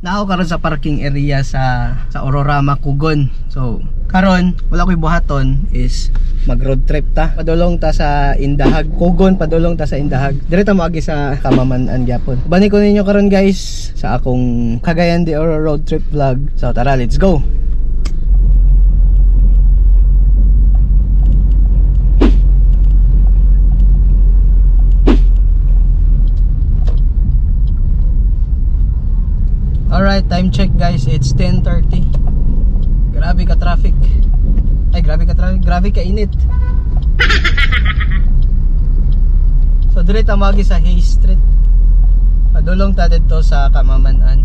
Naa ko karon sa parking area sa Aurorama Kugon. So, karon wala ko'y buhaton is mag road trip ta. Padulong ta sa Indahag, Kugon, padulong ta sa Indahag. Dire ta moagi sa Kamaman-an gyapon. Bani ko ninyo karon, guys, sa akong Cagayan de Oro road trip vlog. So tara, let's go. Alright, time check, guys, it's 10:30. Grabe ka traffic. Ay, grabe ka traffic, grabe ka init. So dire ta moagi sa Hayes Street. Padulong ta didto sa Kamaman-an.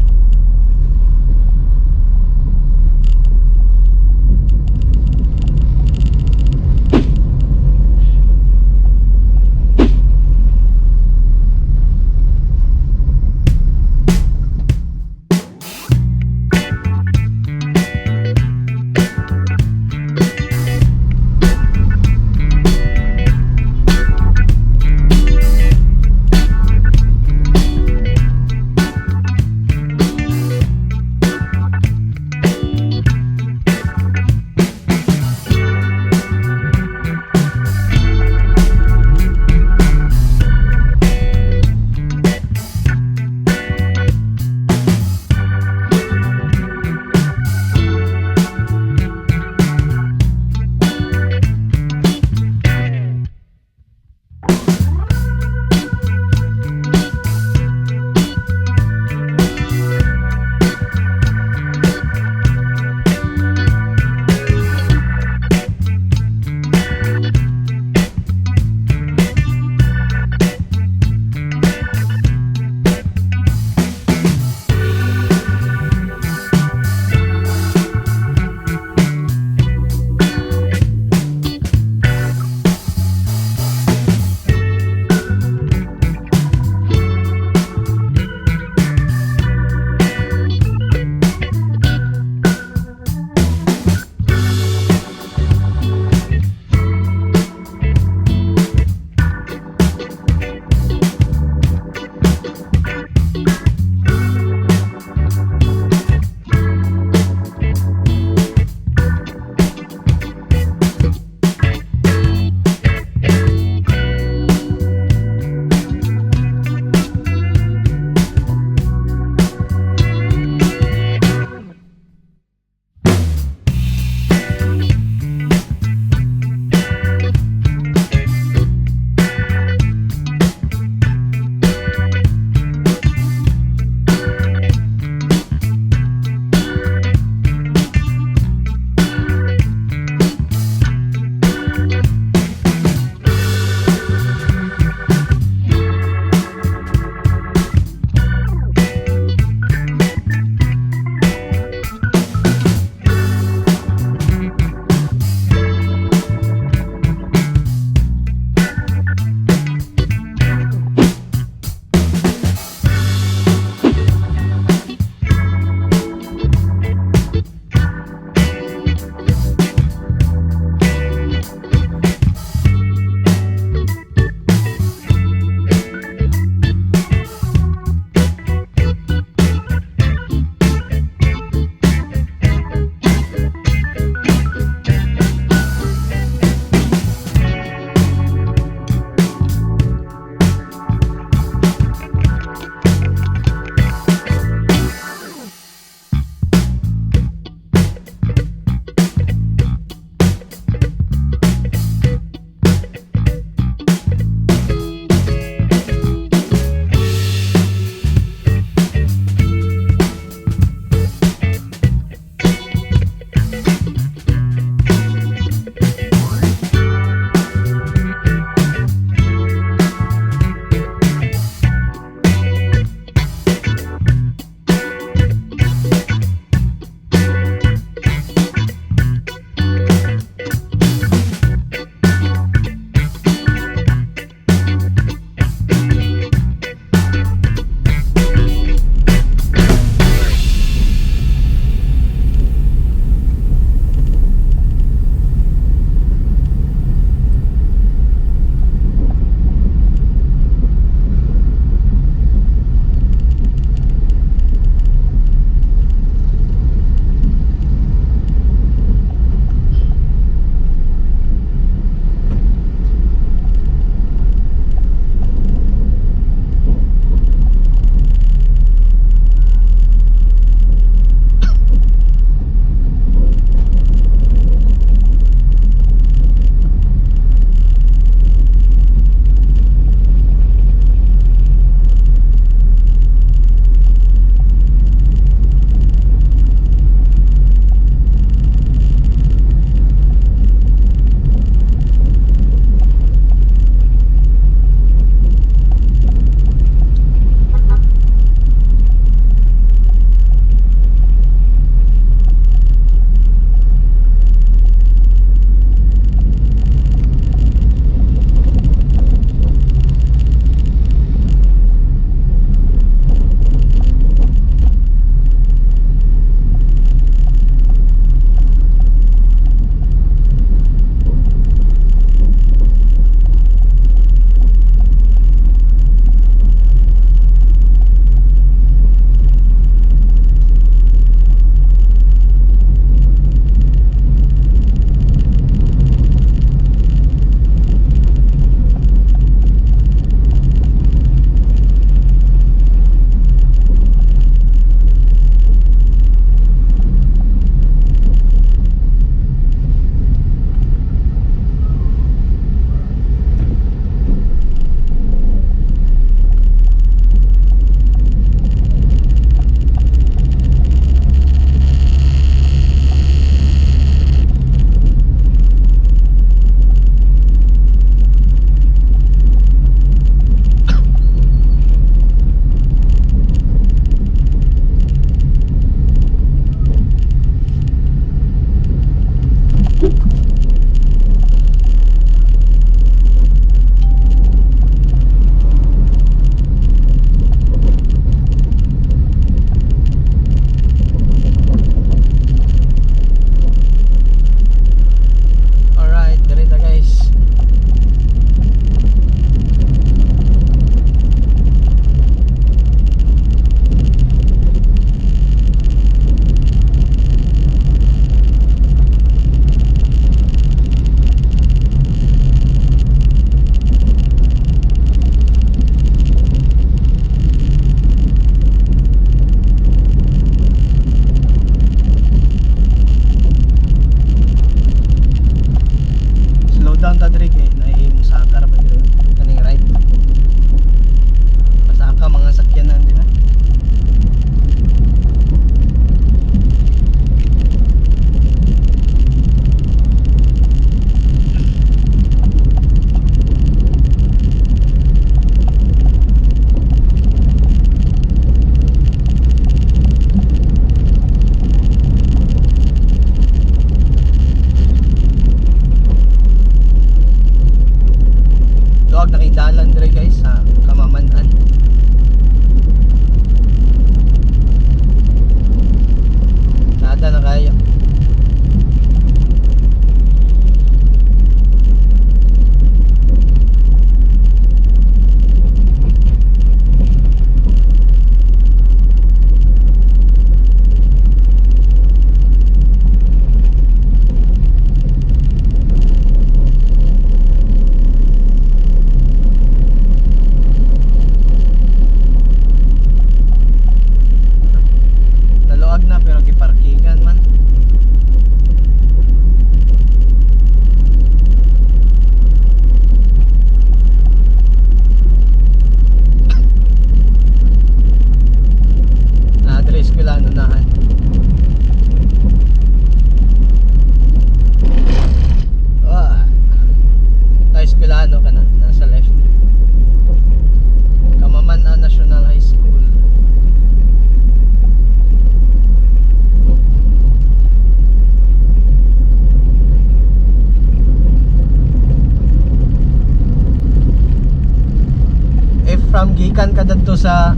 Gikan ka dadto sa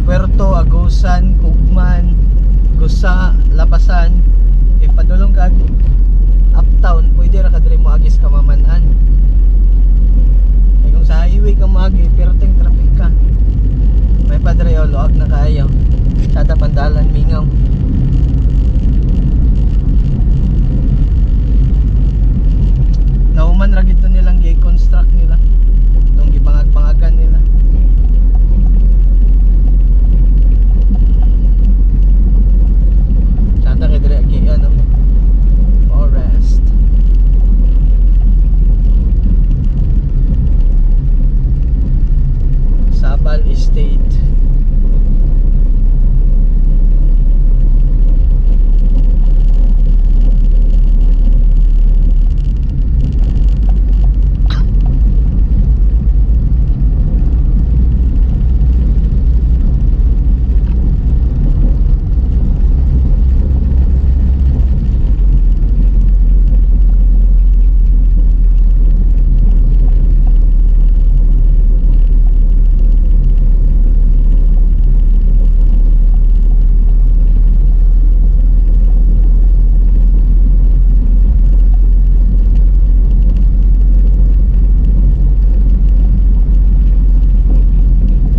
Puerto Agusan, Cugman, Gusa, Lapasan, if padulong ka uptown, pwede ra ka diri moagi sa Kamaman-an. Eh, kung sa highway ka moagi, perting traffic ka. May padre oh, luag na kaayo. Sada pandalan mingaw. Nauman ra gito nilang gi-construct nila. Itong gibangag-bangagan nila. Sada kay diri agi ano. Forest. Sabal Estate.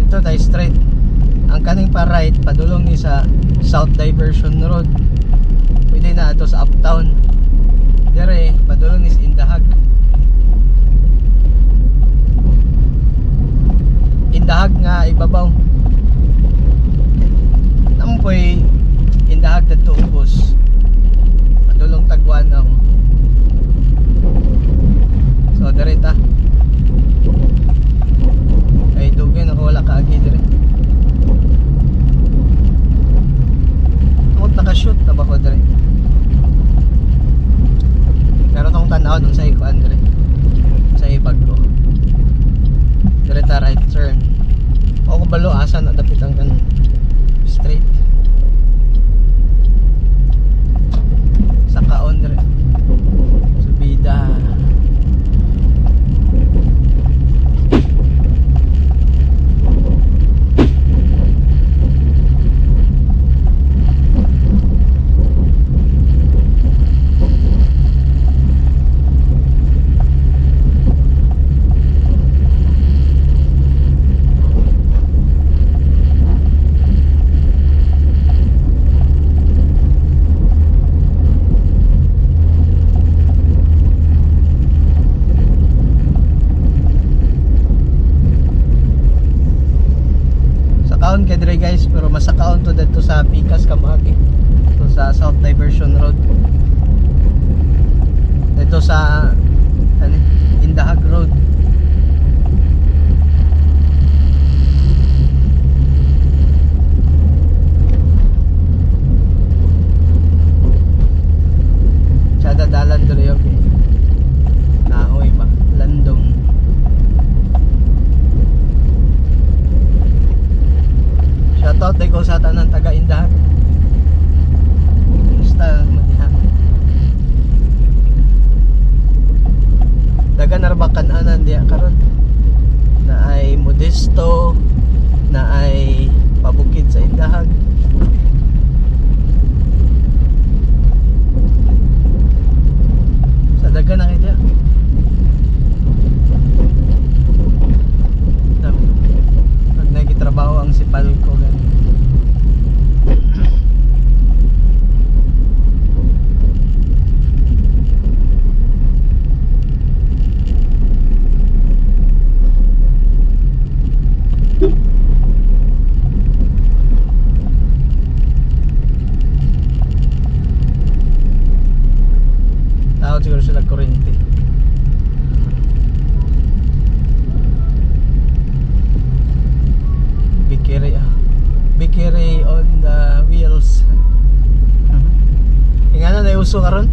Ito tayo straight. Ang kaning pa right padulong ni sa South Diversion Road. Pwede na ato sa uptown. Dire padulong ni sa Indahag. Indahag nga ibabaw. Nampoy Indahag dadto ubos. Padulong Tagwan ako. So dire ta. Ay dugay na wala kaagi dire. Tungod naka-shoot na ba ko dire? Pero tong tan-aw nung sa ikuan dire. Sa ibag ko. Dire ta right turn. O ko balo asa na dapit ang kan straight. Sa kaon dire. Subida. Sa kaon kay dire guys, pero masakaon to didto sa Pikas Kamagi. To sa South Diversion Road. Dito sa ano, Indahag Road. Tsada dalan dire okay. Kahoy ba? Landong. Shoutout ko sa tanan taga Indahag. Kumusta mo diha? Dagan na ra ba kan-anan diha karon? Na ay Modesto, na ay pabukid sa Indahag. Sa dagan na kay diha. Dami. Pag nagitrabaho ang sipal ko gani. Tawag siguro sila kuryente. Bakery ah. Bakery on the wheels. Ingana na uso karon?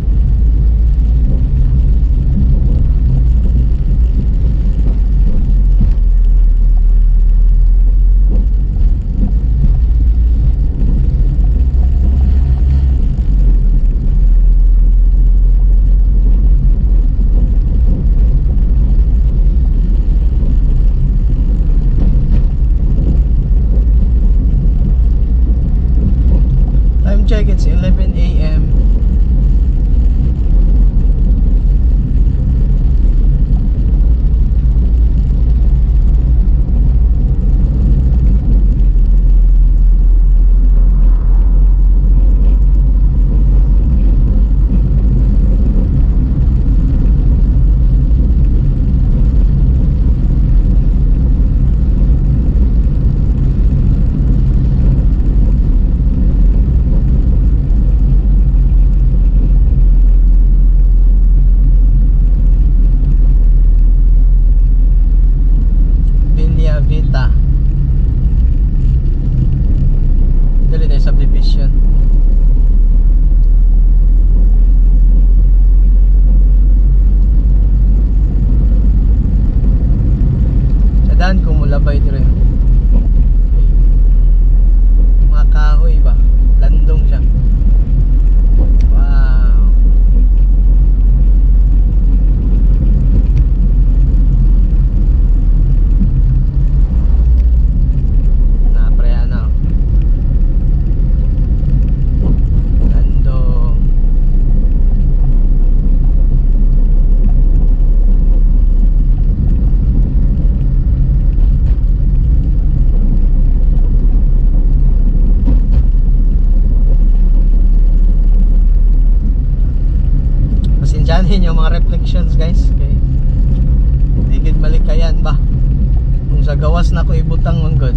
It's 11 a.m. Villa Vita. Dali na yung subdivision. Sa daan ko mulabay dire. Okay. Mga kahoy ba? Landong siya. Wow. Na pre ano. Landong. Pasensyahan yung mga reflections, guys, kay di gid malikayan ba kung sa gawas na ko ibutang man gud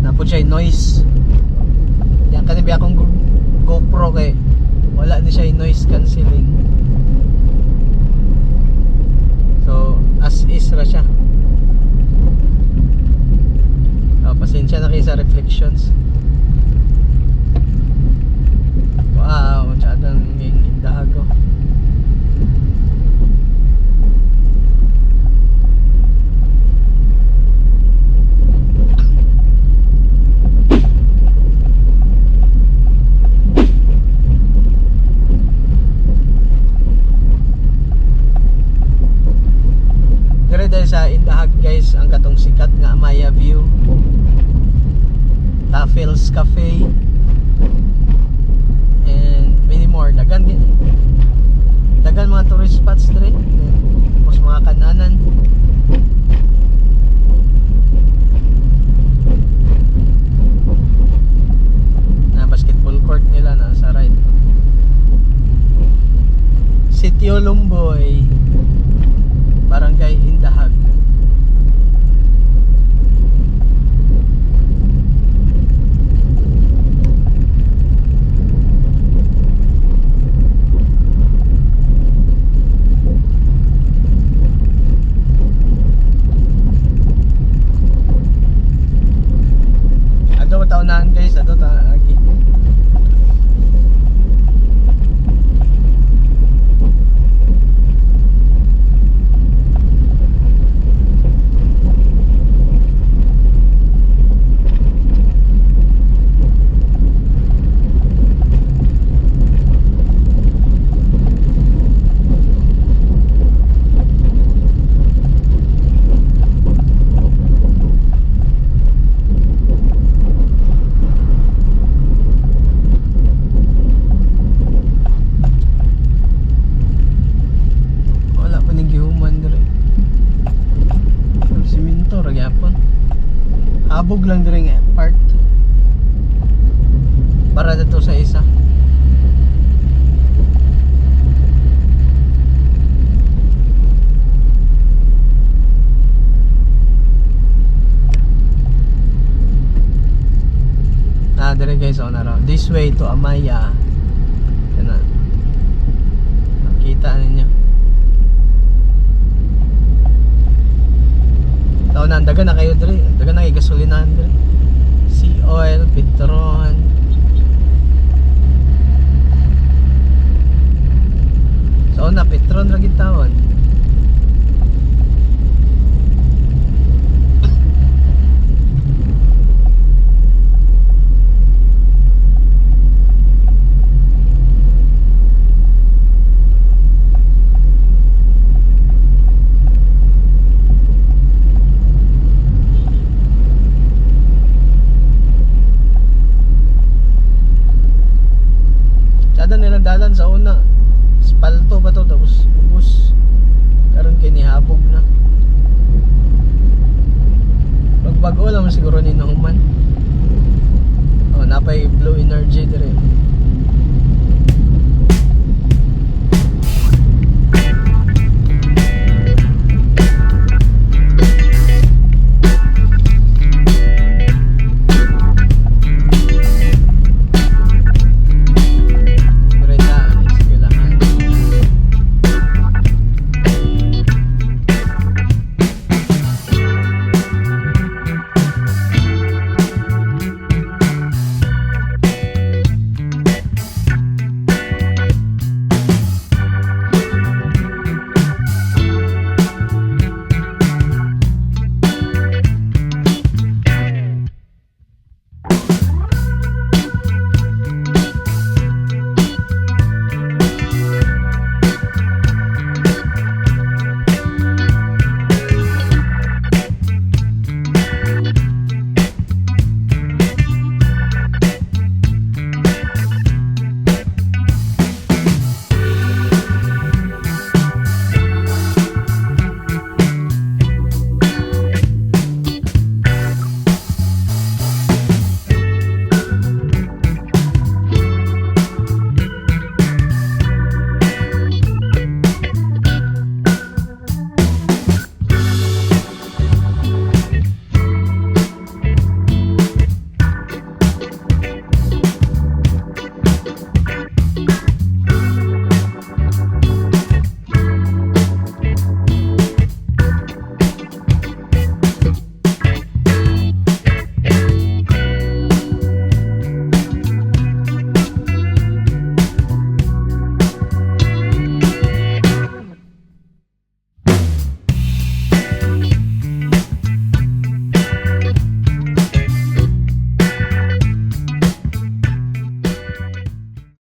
na po siya noise. Yan kani biya akong GoPro kay wala ni siya noise cancelling, so as is ra siya. Oh, pasensya na kayo sa reflections. Wow, tsadang yung indahag oh. Dire dahil sa Indahag, guys, ang katong sikat nga Amaya View. Tafels Cafe and many more. Dagan gid. Dagan mga tourist spots dire. Tapos mga kananan. Na basketball court nila na sa right. Sitio Lumboy, Barangay Indahag. Ato taunahan, guys, ato ta agi. Wala pa ning gihuman dire. Pero simento ra gyapon. Habog lang dire nga part. Para dito sa isa. Ah, dire guys, oh, naro. This way to Amaya. Kana. Nakita ninyo. Taon na, dagan na kayo dire. Dagan na kayo gasolinahan dire. Sea Oil, Petron. So na Petron ra gid tawon. dalan sa una. Spalto pa to, tapos ubos. Karon kay nihabog na. Pagbago lang siguro ni nahuman. Oh, napay Blue Energy.